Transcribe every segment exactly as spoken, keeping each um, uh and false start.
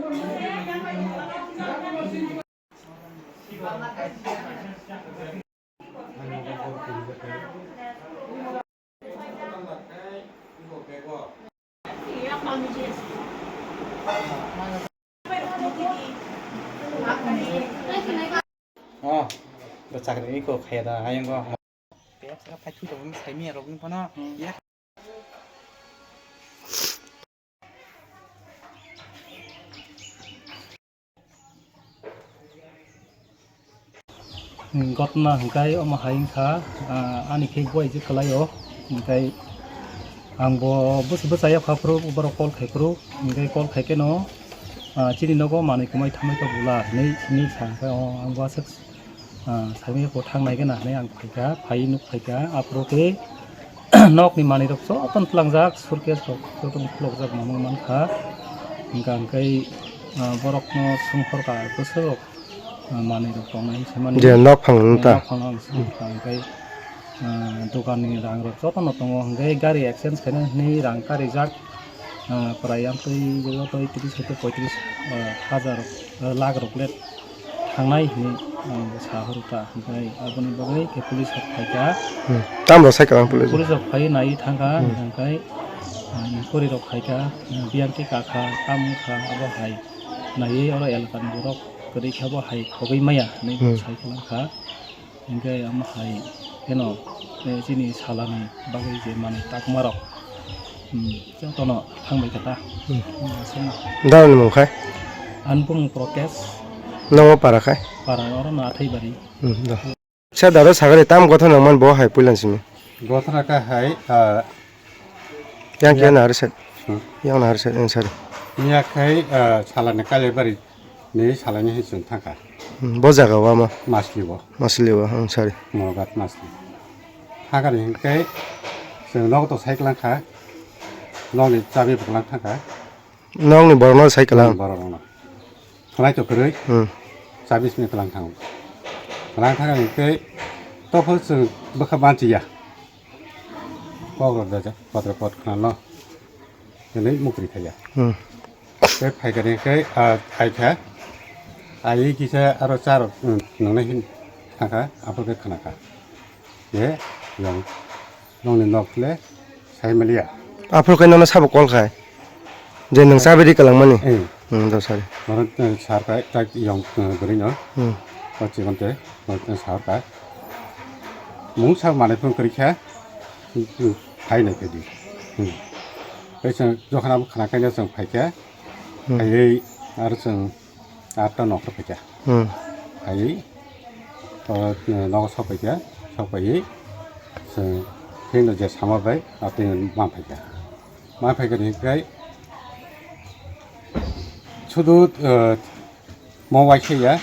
Oh, bwchakni iko khaya da ayang go. Pep sa phai thui tongo, sai miya rok ni phano. Gotna hwnkhe omo hai wngkha, ah, ani khe buai je kwlai o, hwnkhe ang bo bwswk bwchai o kha phuru borok call khai phuru, hwnkhe call khai khe no, ah, chini nogo manwi kwmai thamai kha bula hinwi sini sa khe, o ang bo aswk, ah, saimanya bo thang nai gana hinwi ang phaikha, phaiwi nuk phaikha, aphuru khe nokni manwi rok jotono twlangjak, suitcase rok jotono khulokjak mamung mankha, hwnkhe ang khe, ah, borokno songkhorkha bwswk rok. Ah, manwi rok tongnai hinwi saimani. Je nok phang nung ta. Nok phang nung song kha, hwnkhe, ah, dokan ni rang rok jotono tongo, hwnkhe gari exchange khaina hinwi rang karijak, ah, prai amtwi joto tris hwnkhe poitris, ah, hajar, ah, lakh rok le thangnai hinwi, ah, sa horo ta, hwnkhe aboni bagwi khe police rok phaikha. Hmm. Tamo sai kwlwng police? Police rok phaiwi naiwi thangkha, hmm, hwnkhe, ah, inquiry rok khaikha, ah, biyang khe kakha, tamo wngkha, abo hai naiwi oro elakani borok. Kwrwi khe bo hai khogwi maya hinwi, hmm, sai kwlwng kha. Hinkhe omo hai kheno, eh, chini salani bagwi je manwi takma rok, hmm, jotono thangbai kha ta. Hmm. Hmm, aswkno. Dal ni mung khai? Ani bumung Prokesh. Nogo para khai? Para oro no Athaibari. Hmm, da. Sa daro sagari tam gotha nangman bo hai puilan simi. Gotha ka hai, ah, yang ya. Yang na hari set. Hmm. Yang na hari set, yang sari. Miya khai, ah, salani Kaliabari ni salani hai chwng thangkha. Hmm, bo jaga wa ma? Masli bo. Masli wa, ang sari. Mogat Masli. Thangkha ni hinkhe chwng nok to sai kwlang kha. Nok ni chabi bwklang thangkha. Nokni borokno sai kwlang. Hmm, borokno. Khwnai to kwrwi. Hmm. Chabis ni kwlang thango. Kwlang thangani tei topho chwng bwkha manchiya. Kok rok dajak, kotra kot khwnano. Hinwi mukri khaiya. Hmm. Tei phaikani khe, ah, aikha. Ai kisa aro charok, hmm, nwngnai hin thangkha, aphuru khe khwnakha. Je, yong, nokni nok le sai maliya. Aphuru khe nono sabo call khai. Je nwng chabi ri kwlangmani. Eh. Hmm, do sari. Nono, eh, sar khai, tak yong, eh, bwrwi no. Hmm. O chikon te, nono sar khai. Mung sak manai phone kwrwi kha, hmm, phai nai khe di. Hmm. Tei chwng jokhon abo khna khaina chwng phai kha, hmm, phaiwi aro chwng Atta nokha phaikha. Hmm. Phaiwi, o, nogo sok phaikha, sok phaiwi, chwng pheno je sama bai, atwi ma phaikha. Ma phaikha ni khai, sudu, eh, mo waisa ya,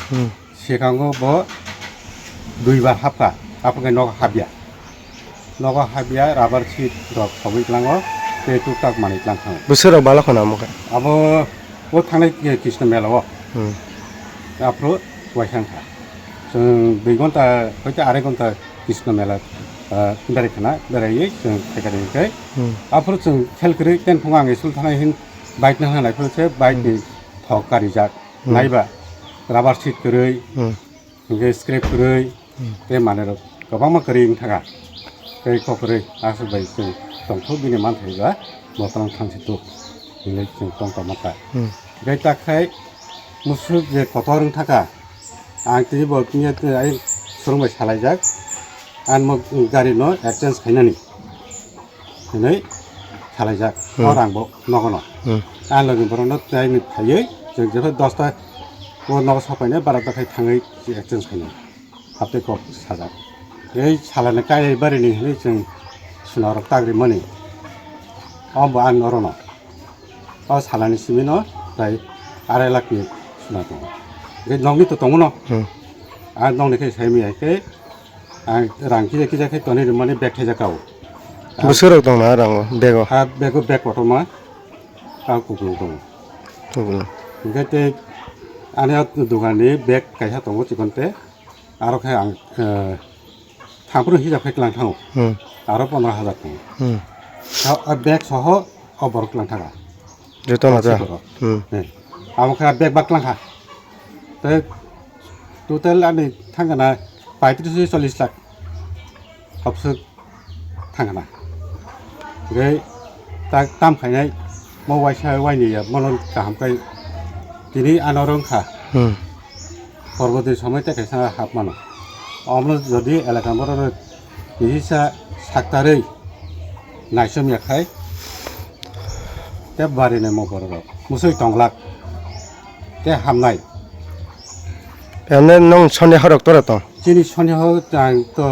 hmm, sikango bo duibar hapkha, aphuru khe nogo hapya. Nogo hapya rubber sheet rok khogwi tlango, tei tuktak manwi tlang thango. Bwswk rok balo khwna omo khe? Abo o thangnai Krishna mela o. Hmm. Aphuru waisa wngkha. Chwng dui ghonta hoite arai ghonta Krishna mela, ah, berai khwna, beraiwi chwng phaikha ringkhe. Hmm. Aphuru chwng khel kwrwi ten phungo ang school thangnai hin bike nang nai phuru se bike ni, hmm, thok karijak. Hmm. Naiba rubber sheet kwrwi. Hmm. Hingke scrap kwrwi, hmm, tei manwi rok kwbangma kwrwi wng thaka. Tei kok kwrwi aswk bai chwng tongthok bini manthai ba bo tong thang si tuk hinwi chwng tong tongma kha. Hmm. Tei tak khai musuk je kotor wng thaka, ang tini bo tini ai surung bai salaijak, ang mo gari no exchange khainani. Hinwi salaijak. Hmm. O rang bo nogono. Hmm. Ang logi borokno tei ni phaiwi chwng jephru dosta o nogo sopainai, barota khai thangwi exchange khainai. Haptwi kok sajak. Ei salani kairai barini hinwi chwng suna rok tagri mani. O bo ang norono. O salani simi no tai arai lakh ni suna tongo. Ei nokni to tongo no. Hmm. Ang nokni khai sai maya khe Ang rang kisa kisa khe tonwi rwmani bag thaijak kao. Bwswk rok tong na rang o, bag o? A bag o bag kotorma, a kupulung tongo. Kupulung. Hingke tei ani o dogan ni bag kaisa tongo chikon te, aro khe ang, eh, thampru hisab khe klang thango. Hmm. Aro pondro hajar tongo. Hmm. A, a bag soho o borok klang thaga. Joto na ta? Borok. Hmm. Eh. Amo khe bag bak lang kha. Tei total ani thangana paitris chollis lakh. Hapswk thangana. Tei tak tam khainai mo waisa waini ya mono kaham kai tini ano rwng kha. Hmm. Porbo dui somoi tei kaisa hap mano. Omo jodi elaka borok kisa saktarwi naisom ya khai te bari nai mo borok rok musui tonglak te hamnai. Ene nong soni horok tora tong. Chini soni ho ang to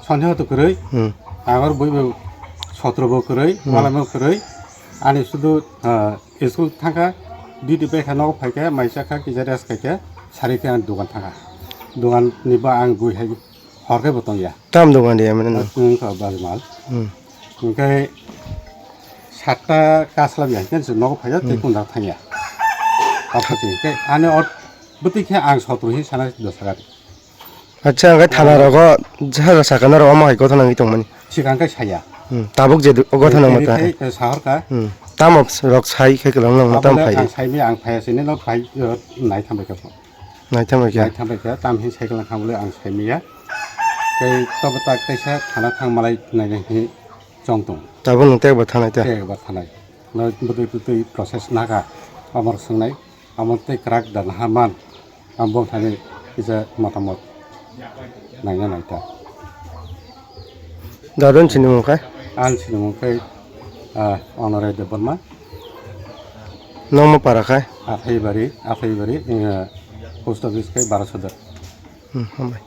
soni ho to kwrwi. Hmm. Agor bui bo sotro bo kwrwi, hmm, malamo kwrwi. Ani sudu, ah, School thangkha, duty bai kha, nogo phaikha, mai chakha, kisa rest khaikha, sari khe ang dugan thangkha. Dugan ni ba ang bui hai hor khe bo tongya. Tam dugan de mane no. Wngkha bari mal. Hmm. Hwnkhe satta kaslab ya, hwnkhe se nogo phaikha, tei, hmm, kunda thangya. Apa sini, khe ani ot bwtwi khe ang sotro hin sana dosa gari. Acha, hwnkhe thana rogo jara sakana rogo omo hai gothana wngwi tongmani. Sigang khe saya. Hmm, tabuk je du-, o gothana wngma ta. Tei, eh, sahor ka. Hmm, tamo rok sai khe kwlwng nang tam phai. Ang sai mi ang phai sini no phai, eh, nai tham bai kha. Nai tham bai kha. Nai tham bai kha, tam hin sai kwlwng kham le ang sai mi ya. Tei tobo tak tei sa thana thang malai nai nai hi chong tong. Tabuk nung tek ba thanai ta. Tek ba thanai. No bwtwi bwtwi process naga. Amor swngnai. Amo tei kwrak da naha man. Ang bong thani kisa motamot naina naita. Dadon sinimung khai? Ang sinimung khai, ah, Honorai Debbarma. Nongma para khai? Athaibari, Athaibari, eh, post office khai Barasodar. Hmm, hambai.